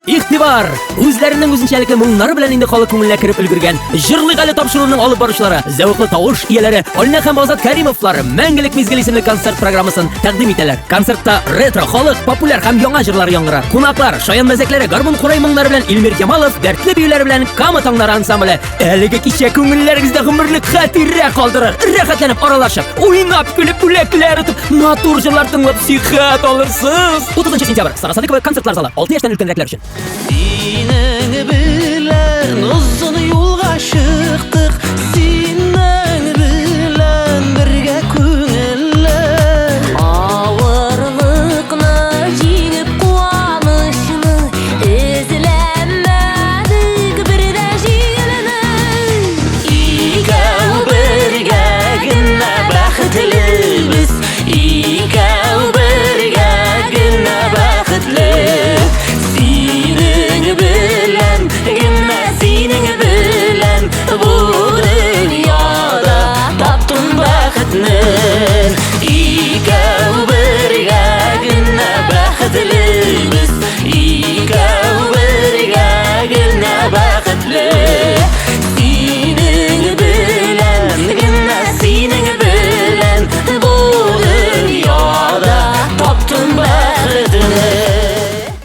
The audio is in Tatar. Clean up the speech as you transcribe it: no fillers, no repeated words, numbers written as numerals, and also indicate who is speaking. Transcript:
Speaker 1: Игътибар! Үзләренең үзенчәлекле моңнары белән инде халык күңеленә кереп өлгергән Җырлыйк әле тапшыруының алып баручылары, зәвыклы тавыш ияләре Алинә һәм Азат Кәримовлар Мәңгелек мизгел исемле концерт программасын тәкъдим итәләр. Концертта ретро, халык, популяр һәм яңа җырлар яңгырар. Кунаклар, шаян мәзәкләре, гармун курай моңнары белән Илмир Ямалов, дәртле биюләре белән Кама таңнары ансамбле. Әлеге кичә күңелләрегездә гомерлек хатирә калдырыр. Рәхәтләнеп аралашып, уйнап, көлеп, бүләкләр отып, матур җырлар тыңлап сихәт алырсыз. 30 сентябрь, Сара Садыкова концертлар залы, 6 яшьтән өлкәнрәкләр өчен.
Speaker 2: Синең белән озын юлга чыктык.